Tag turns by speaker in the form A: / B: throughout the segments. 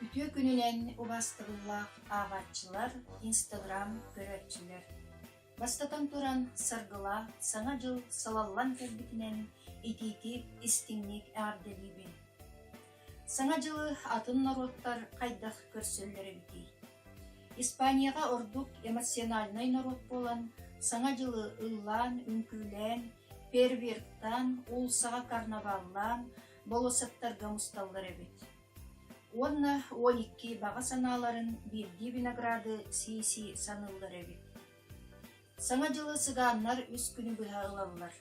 A: Үтүө күнүнэн убаастабыллаах ааҕааччылар, Инстаграм көрөөччүлэр! Бастатан туран, саргылаах Саҥа дьыл салаллан кэлбитинэн итиитик, истиҥник эҕэрдэлиибин! Саҥа дьылы атын норуоттар хайдах көрсөллөр эбитий? Испанияҕа ордук эмоциональнай норуот буолан, Саҥа дьылы ыллаан, үҥкүүлээн, фейерверктаан, уулуссаҕа карнаваллаан, болуоссаттарга мусталлар эбит. Уонна 12 баҕа санааларын биирдии винограды сии-сии саныыллар эбит. Саҥа дьылы цыганнар үс күнү быһа ылаллар.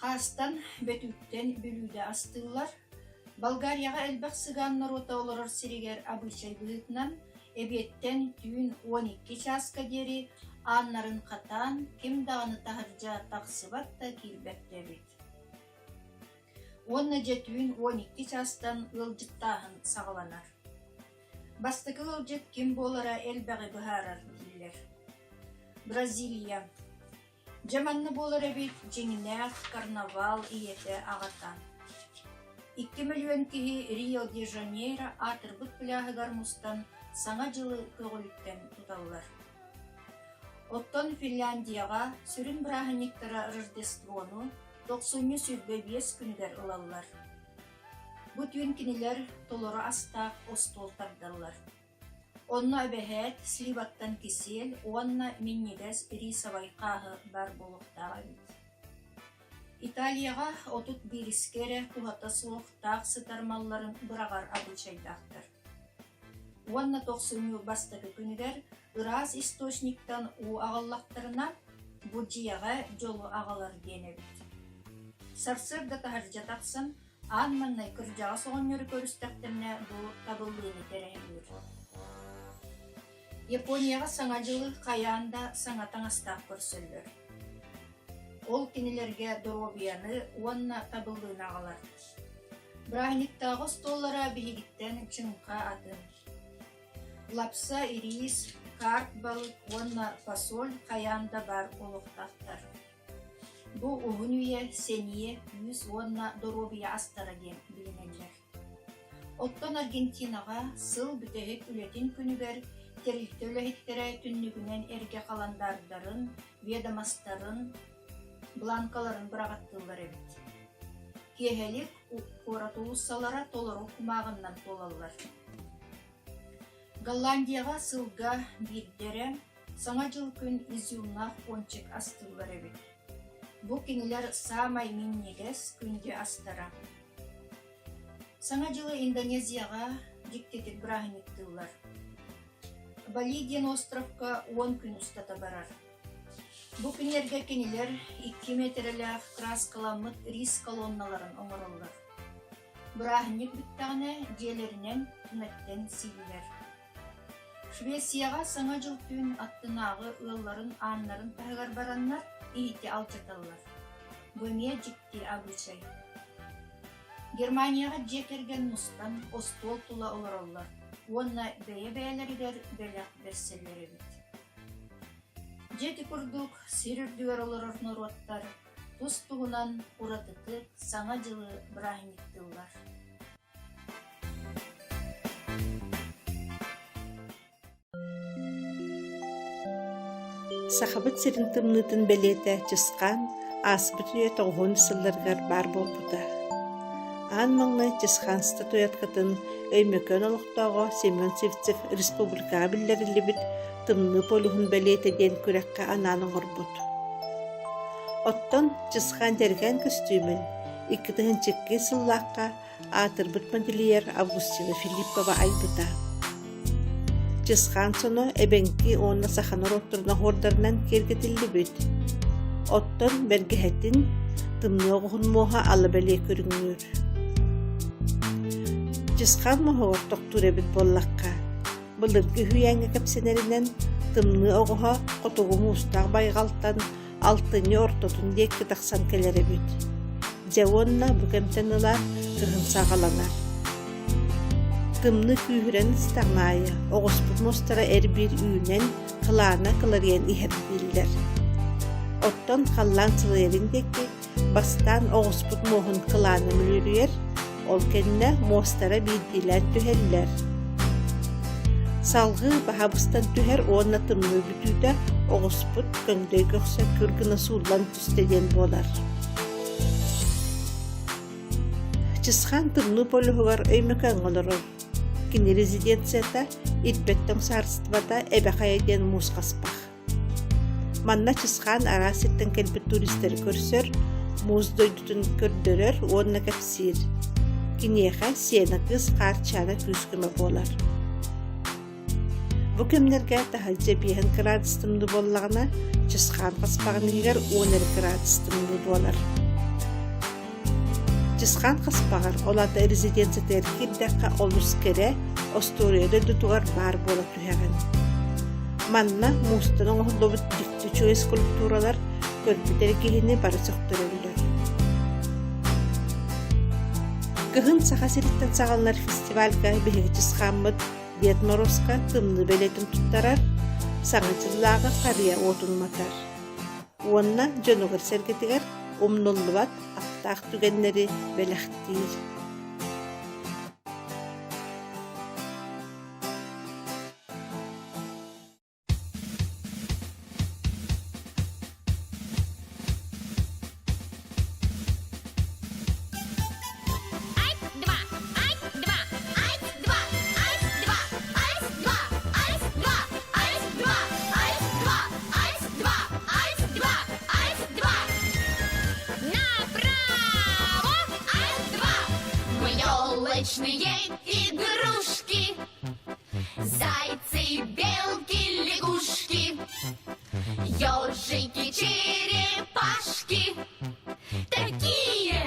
A: Хаастан, бөтүүктэн бүлүүдэ астыыллар. Болгарияҕа элбэх цыган норуота олорор сиригэр абыычай быһыытынан эбиэттэн түүн 12 чааска диэри ааннарын хатаан, ким даҕаны таһырдьа тахсыбат да киирбэт да эбит. Уонна дьэ түүн 12 чаастан ыалдьыттааһын саҕаланар. Бастакы ыалдьыт ким буолара элбэҕи быһаарар дииллэр. Бразилия. Дьэ манна буолар эбит дьиҥнээх карнавал ийэтэ аҕата. 2 мөлүйүөн киһи Рио-де-Жанейро аатырбыт пляһыгар мустан Саҥа дьылы көҕүлүттэн туталлар. Оттон Финляндияҕа сүрүн бырааһынньыктара Рождествону тохсунньу 25 күнүгэр ылаллар. Бу түүн кинилэр толору астаах остуол тардаллар. Онно эбэһээт сливаттан кисиэл уонна минньигэс рисовай хааһы баар буолуохтаах эбит. Италияҕа 31-искэ эрэ туһата суох таах сытар малларын быраҕар абыычайдаахтар. Уонна тохсунньу бастакы күнүгэр ыраас источниктан уу аҕаллахтарына, бу дьиэҕэ дьолу аҕалар диэн эбит. Сарсыарда таһырдьа тахсан, аан маҥнай кырдьаҕас оҕонньору көрүстэхтэринэ бу табыллыыны кэрэһэлиир. Японияҕа Саҥа дьылы хайаан да саҥа таҥастаах көрсөллөр. Ол кинилэргэ доруобуйаны уонна табыллыыны аҕалар. Бырааһынньыктааҕы остуоллара биһигиттэн чыҥха атын. Лапса, ириис, карп балык уонна фасоль хайаан да баар буолуохтаахтар. Бу уһун үйэ, сэниэ, күүс уонна доруобуйа астара диэн билинэллэр. Оттон Аргентинаҕа сыл бүтэһик үлэтин күнүгэр тэрилтэ үлэһиттэрэ түннүгүнэн эргэ халандаардарын, ведомостарын, бланкаларын быраҕаттыыллар эбит. Киэһэлик куорат уулуссалара толору кумааҕыннан туолаллар. Голландияҕа сылга биирдэ эрэ Саҥа дьыл күн изюмнаах пончик астыыллар эбит. Бу кинилэр саамай минньигэс күндү астара. Саҥа дьылы Индонезияҕа дьиктитик бырааһынньыктыыллар. Бали диэн островка 10 күн устата барар. Бу күннэргэ кинилэр 2 миэтэрэлээх краскаламмыт рис колонналарын оҥороллор. Бырааһынньык бүттэҕинэ дьиэлэринэн түмэттэн сииллэр. Швецияҕа Саҥа дьыл түүн аттынааҕы ыалларын ааннарын таһыгар бараннар иһити алдьаталлар. Бу эмиэ дьикти абыычай. Германияҕа дьиэ кэргэн мустан остуол тула олороллор уонна бэйэ-бэйэлэригэр бэлэх бэрсэллэр эбит. Дьэ ити курдук сир үрдүгэр олорор норуоттар тус-туһунан уратытык Саҥа дьылы бырааһынньыктыыллар.
B: Сахабыт сирин тымныытын бэлиэтэ Чысхаан ааспыт үйэ тоҕуһун сылларыгар баар буолбута. Аан маҥнай Чысхаан статуэткатын Өймөкөөн олохтооҕо Семен Сивцев республикаҕа биллэриллибит Тымныы полюһун бэлиэтэ диэн күрэххэ анаан оҥорбут. Оттон Чысхаан дьэргээн көстүүмүн 2002 сыллаахха аатырбыт модельер Августина Филиппова айбыта. Чысхаан соно эбэҥки уонна саха норуоттарын оһуордарынан киэргэтиллибит. Оттон бэргэһэтин тымныы оҕуһун муоһа ала бэлиэ көрүҥнүүр. Чысхаан моһоҕор тохтуур эбит буоллахха, Былыргы үһүйээҥҥэ кэпсэнэринэн, тымныы оҕуһа хотугу муустаах байҕалтан алтынньы ортотун диэки тахсан кэлэр эбит. Дьэ уонна бу кэмтэн ыла кыһын саҕаланар. Тымныы күүһүрэн истэҕин аайы оҕуспут муустара эр-биир үүнэн, кылаана кыларыйан иһэр дииллэр. Оттон халлаан сылыйарын диэки бастаан оҕуспут муоһун кылаана мүлүрүйэр. Ол кэннэ муостара биирдиилээн түһэллэр. Салҕыы баһа быстан түһэр уонна тымныы бүтүүтэ оҕуспут көҥдөй көхсө күр гына сууллан түстэ диэн буолар. Чысхаан тымныы полюһугар Өймөкөөҥҥө олорор. Кини резиденцията Ирбэт тоҥ саарыстыбата Эбэ Хайа диэн муус хаспах. Манна Чысхаан араас сиртэн кэлбит туристары көрсөр, муус дойдутун көрдөрөр уонна кэпсиир. Киниэхэ сиэнэ кыыс Хаарчаана күүс-көмө буолар. Бу кэмнэргэ таһырдьа биэһин кыраадыс тымныы буоллаҕына, Чысхаан хаспаҕын иһигэр 10 эрэ кыраадыс тымныы буолар. Чысхаан хаспаҕар, ол аата резиденциятыгар киирдэххэ олус кэрэ, остуоруйа дойдутугар баар буола түһэҕин. Манна муустан оҥоһуллубут дьикти үчүгэй скульптуралар көрбүт эрэ киһини бары сөхтөрөллөр. Кыһын Саха сириттэн саҕаланар фестивальга биһиги Чысхааммыт Дед Морозка тымныы бэлиэтин туттарар, Саҥа дьыллааҕы харыйа уотун уматар уонна дьонугар-сэргэтигэр умнуллубат аптаах түгэннэри бэлэхтиир.
C: Ай-два, ай-два, ай-два, ай-два, ай-два, ай-два, ай-два, ай-два, ай-два, ай-два, ай-два. Направо, ай-два. Мы елочные игрушки, зайцы, белки, лягушки, ежики, черепашки. Такие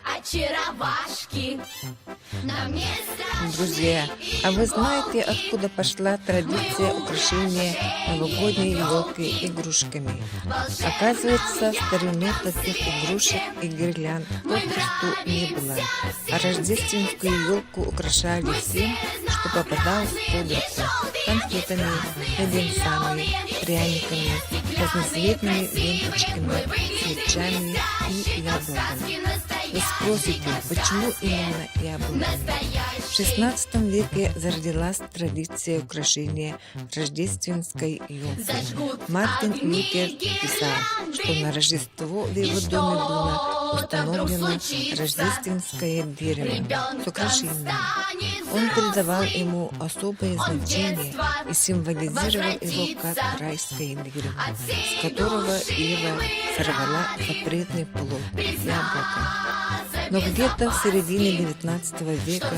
C: очаровашки. Нам не страшны
D: Друзья, а вы знаете, откуда пошла традиция украшения новогодней елки игрушками? Оказывается, в старину таких игрушек и гирлянд попросту не было. А рождественскую елку украшали всем, что попадалось под руку – конфетами, леденцами, пряниками, разноцветными ленточками, свечами и яблоками. Вы спросите, почему именно яблоками? В XVI веке зародилась традиция украшения рождественской елки. Мартин Лютер писал, что на Рождество в его доме было установлено рождественское дерево с украшениями. Он придавал ему особое значение и символизировал его как райское дерево, с которого Ева сорвала запретный плод – яблоко. Но где-то в середине XIX века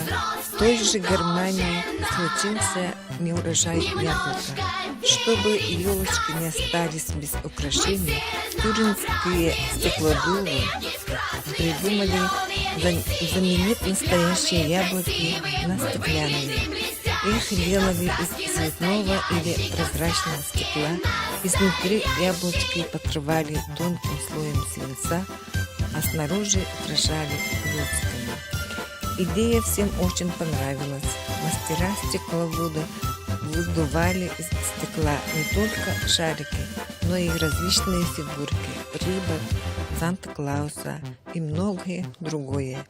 D: в той же Германии случился неурожай яблока. Чтобы елочки не остались без украшений, тюрингские стеклодувы придумали заменить настоящие яблоки на стеклянные. Их делали из цветного или прозрачного стекла, изнутри яблочки покрывали тонким слоем свинца, а снаружи украшали блестками. Идея всем очень понравилась. Мастера стекловода выдували из стекла не только шарики, но и различные фигурки, рыбок, Санта-Клауса и многое другое.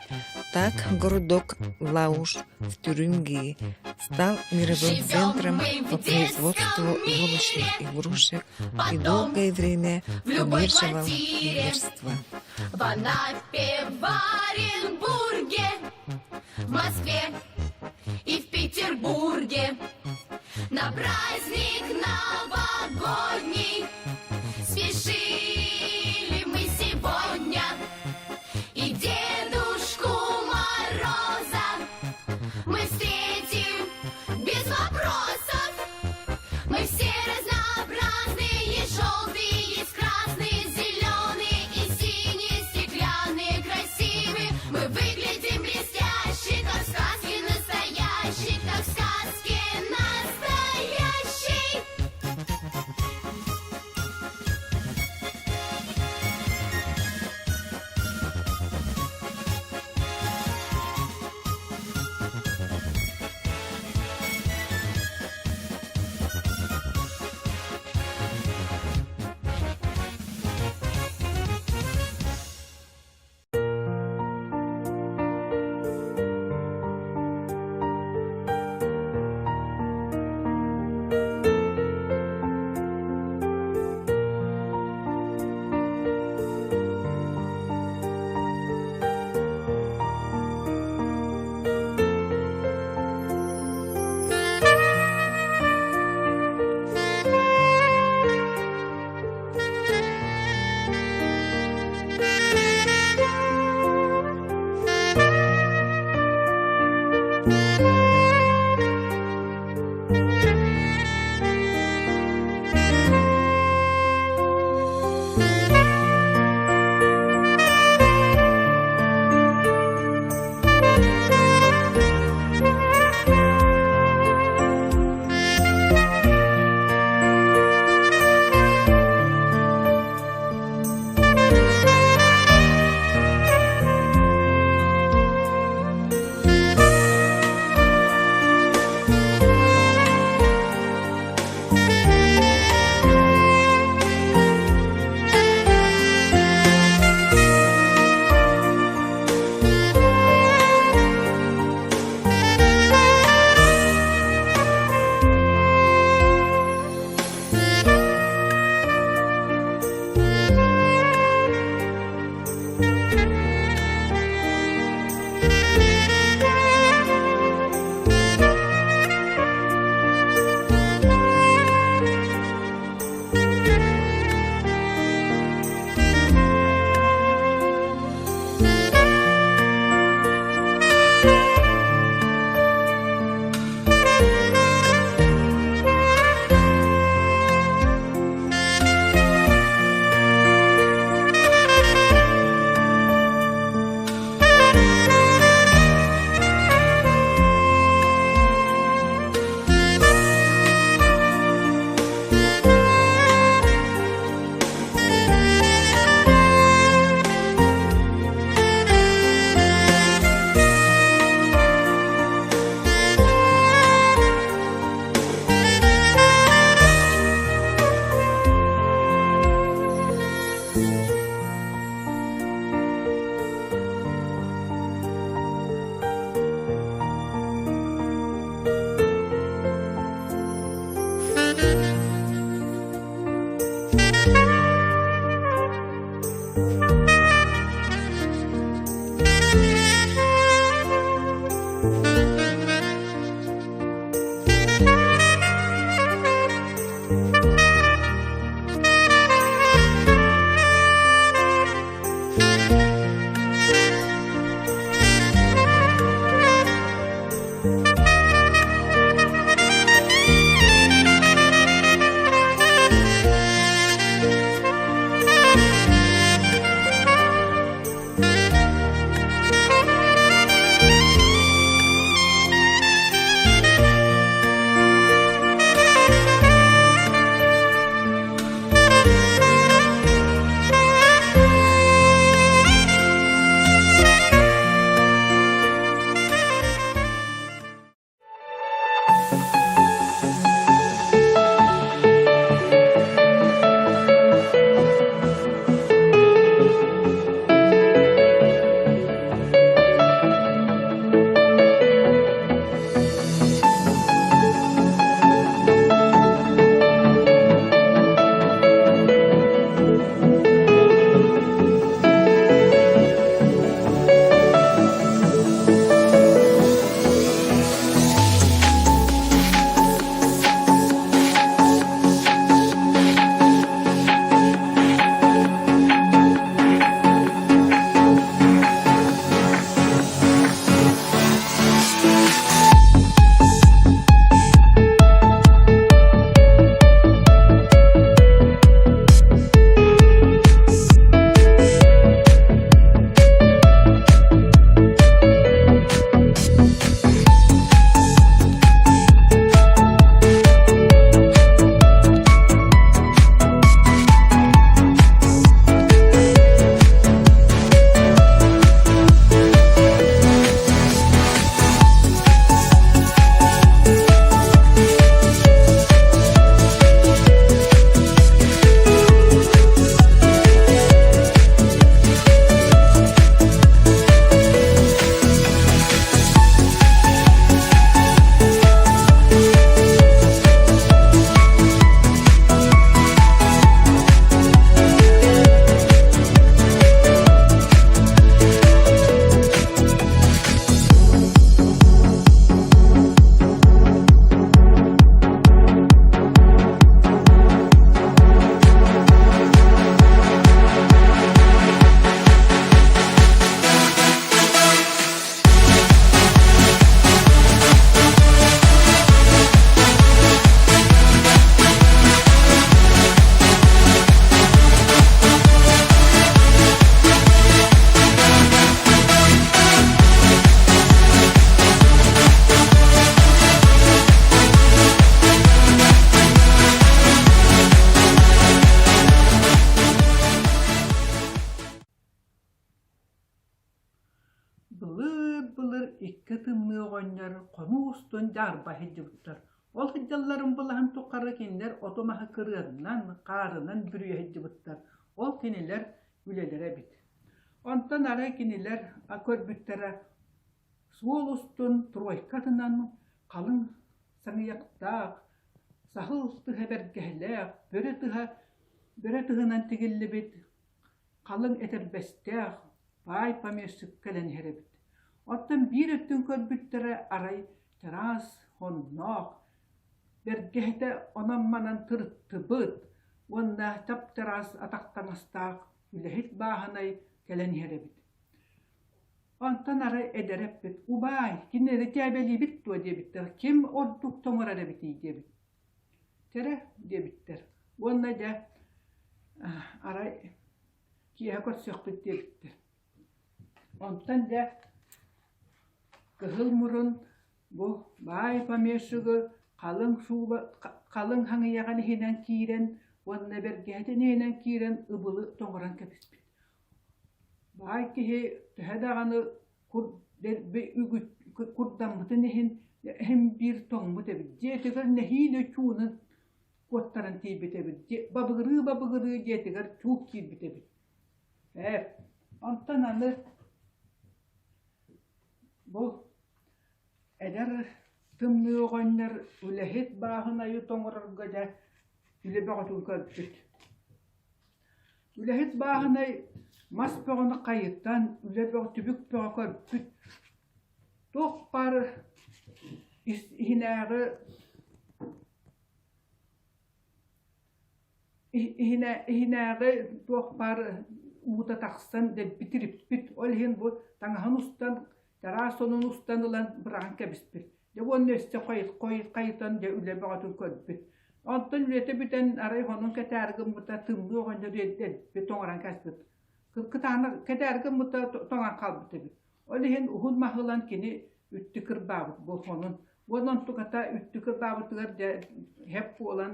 D: Так городок Лауш в Тюрингии стал мировым центром по производству елочных игрушек и долгое время поддерживал лидерство.
C: В Анапе, в Оренбурге, в Москве и в Петербурге. На праздник новогодний спешили мы сегодня. И Дедушку Мороза мы встретим без вопросов. Мы все разнообразные, желтые, есть красные, зеленые и синие, стеклянные, красивые. Мы выглядим блестяще, как в сказке настоящей, как в сказке настоящей.
E: тымныы оҕонньор хонуу устун дьаарба сылдьыбыттар. Ол сылдьалларын былаһын тухары кинилэр оту-маһы кырыаннан, хаарынан бүрүйэ сылдьыбыттар. Ол кинилэр үлэлэрэ эбит. Онтон арай кинилэр көрбүттэрэ суол устун тройкатынан халыҥ саҥыйахтаах, саһыл тыһа бэргэһэлээх, бөрө тыһа бөрө тыһынан тигиллибит халыҥ этэрбэстээх баай помещик кэлэн иһэр эбит. Оттон биир өттүн көрбүттэрэ арай чараас хонноох, бэргэһэтэ онон-манан тырыттыбыт уонна чап-чараас атах таҥастаах үлэһит бааһынай кэлэн иһэр эбит. Онтон арай эдэр эппит: «Убаай, кинилэри кээбэлиибит дуо?» диэбиттэр, «Ким ордук тоҥорор эбитий?» диэбит. «Кэрэ» диэбиттэр. Уонна дьэ арай киэһэ көрсүөхпүт диэбиттэр. Онтон дьэ кыһыл мурун бу баай помещигы халыҥ сууба халыҥ хаҥыйаҕын иһинэн киирэн уонна бэргэһэтин иһинэн киирэн ыбылы тоҥорон кэбиспит. Баай киһи төһө даҕаны курдаммытын иһин иһин биир тоҥмут эбит. Дьиэтигэр нэһиилэ чуунун куоттаран тиийбит эбит. Бабыгырыы-бабыгырыы дьиэтигэр чууп киирбит эбит. Ээ, онтон аны бу эдэр тымныы оҕонньор үлэһит бааһынайы тоҥорорго дьэ үлэ бөҕөтүн көрбүт. Үлэһит бааһынай мас бөҕөнү хайытан, үлэ бөҕө, түбүк бөҕө көрбүт. Туох баар иһинээҕи иһинээҕи туох баар уута тахсан дэлби тириппит. Ол иһин бу таҥаһын устан, чараас сонун устан ылан быраҕан кэбиспит. Дьэ уонна өссө хайытан дьэ үлэ бөҕөтүн көрбүт. Онтон үлэтэ бүтэн арай хонун кэтээри гыммыта тымныы оҕонньор дэлби тоҥорон кэспит. Кытаанах кэтээри гыммыта тоҥон хаалбыт эбит. Ол иһин уһун маһы ылан кини үттү кырбаабыт бу хонун. Уонна онтуката үттү кырбаабытыгар дьэ һэп буолан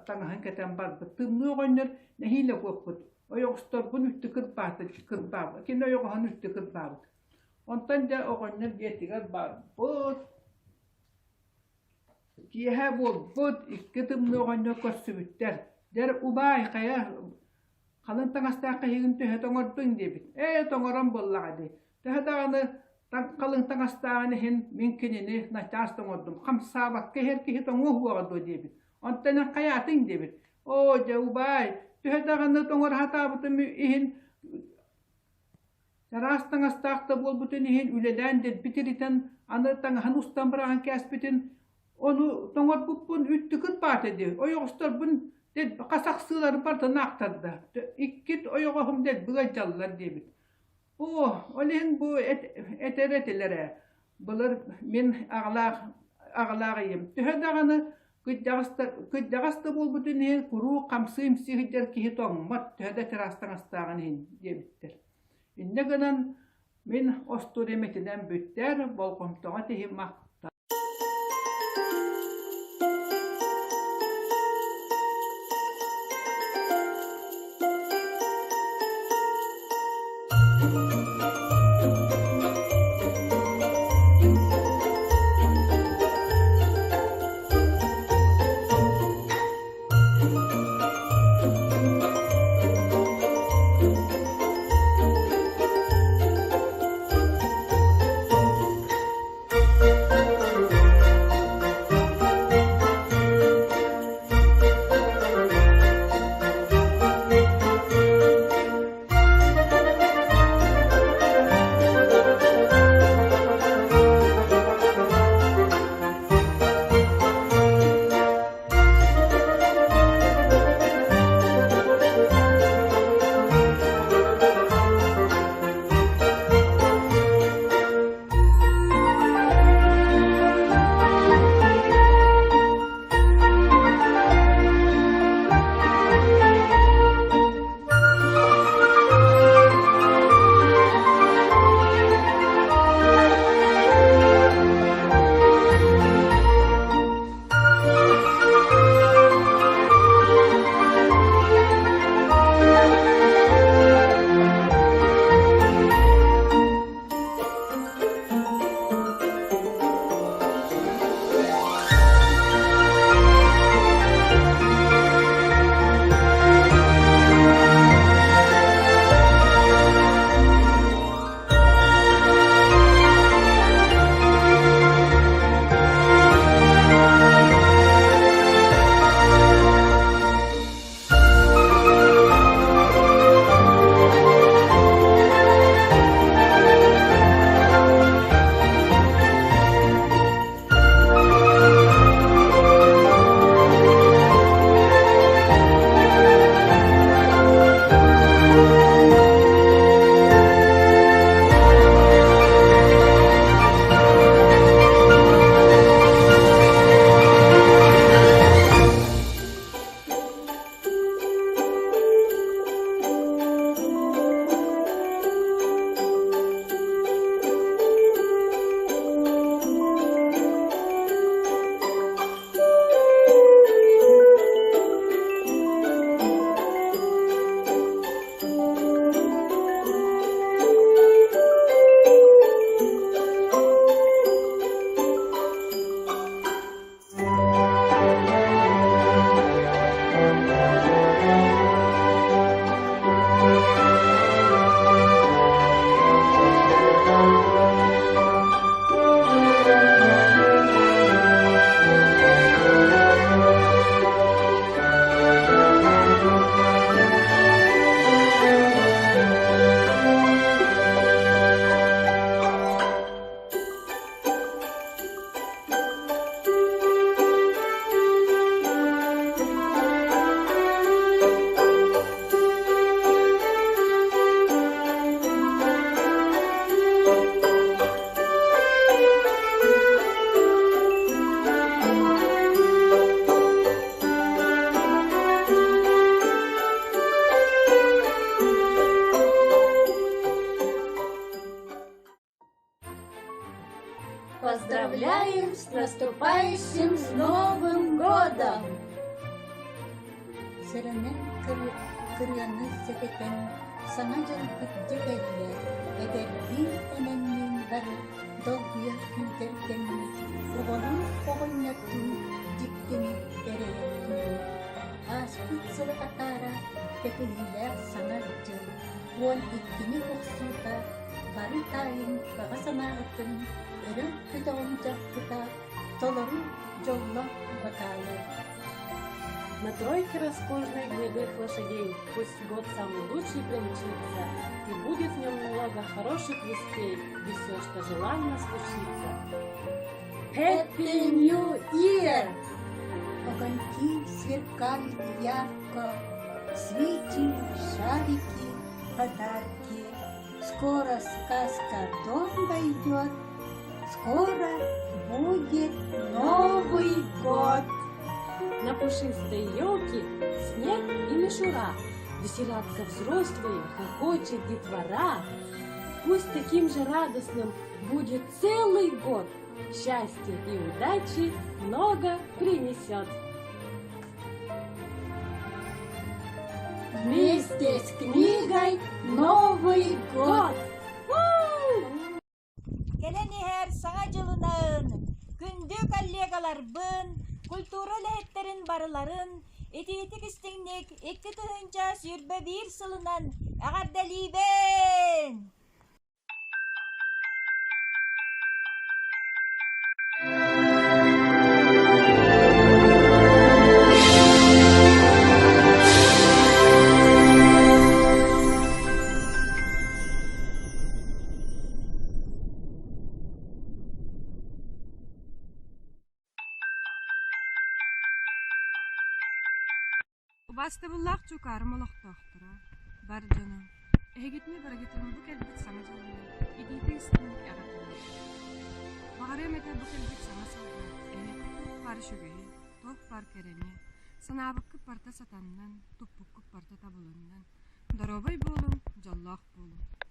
E: таҥаһын кэтэн барбыт. Тымныы оҕонньор нэһиилэ куоппут. Ойоҕосторбун үттү кырбааты кырбаабыт. Кини ойоҕоһун үттү кырбаабыт. Онтон дьэ оҕонньор дьиэтигэр барбыт. Киэһэ буолбут, икки тымныы оҕонньор көрсүбүттэр. Дьэр убаай, хайа, халыҥ таҥастаах киһигин төһө тоҥордуҥ диэбит. Ээ, тоҥорон буоллаҕа дии. Төһө даҕаны халыҥ таҥастааҕын иһин мин кинини начаас тоҥордум. Хамсаабакка иһэр киһи тоҥуо уоҕа дуо диэбит. Онтон эн хайаатыҥ диэбит. Оо, дьэ, убаай, төһө даҕаны тоҥоро сатаабытым иһин Чараас таҥастаах да буолбутун иһин үлэлээн дэлби тиритэн, аны таҥаһын устан быраҕан кээспитин, ону тоҥорбуппун үттүкүт баата дии, ойоҕосторбун хас ахсыыларын барытын аахтарда, иккит ойоҕоһум дэлби ыалдьаллар диэбит. Оо, ол иһин бу этэр этилэр ээ, былыр мин аҕалаах аҕалаах ийэм төһө даҕаны кырдьаҕас да буолбутун иһин куруук хамсыы-имсии сылдьар киһи тоҥмот, төһө да чараас таҥастааҕын иһин диэбиттэр. Инньэ гынан мин остуоруйам итинэн бүттэр, болҕомтоҕо тиһим махтал.
F: поздравляем с наступающим с Новым годом!
G: Сэрэнэн кырыаны сэтэтэн, Саҥа дьылбыт дьэ кэллэ, эдэрдиин-эмэнниин бары долгуйа күүтэр кэммит, оҕолуун оҕонньордуун дьиктини эрэйэр күммүт. Ааспыт сылы атаара кэтэһиилээх Саҥа дьыл 12-ни охсуута бары таайын баҕа санааҕытын өрө көтөҕөн дьаркыта толору дьоллоох бакаалы.
H: На тройке роскошных гнедых лошадей Пусть год самый лучший промчится, И будет в нем много хороших вестей, И все, что желанно, случится.
F: Happy New Year!
G: Огоньки сверкают ярко, светим шарики, подарки. Скоро сказка в дом войдет, скоро будет Новый год.
H: На пушистой елке снег и мишура, Веселятся взрослые, хохочет детвора. Пусть таким же радостным будет целый год, Счастья и удачи много принесет.
F: Вместе с книгой Новый год!
A: Кэлэн иһэр Саҥа дьылынан күндү коллегаларбын, культура үлэһиттэрин барыларын итиитик истиҥник 2021 сылынан эҕэрдэлиибин!
H: Убаастабыллаах Чукаарым олохтоохторо, бар дьоно, эһигитини барыгытын бу кэлбит Саҥа дьылынан итиитик истиҥник эҕэрдэлиибин. Баҕарыам этэ бу кэлбит саҥа сылга эһиэхэ туох баар үчүгэйи, туох баар кэрэни, санаабыккыт барыта сатаннын, туппуккут барыта табылыннын, доруобай буолуҥ, дьоллоох буолуҥ.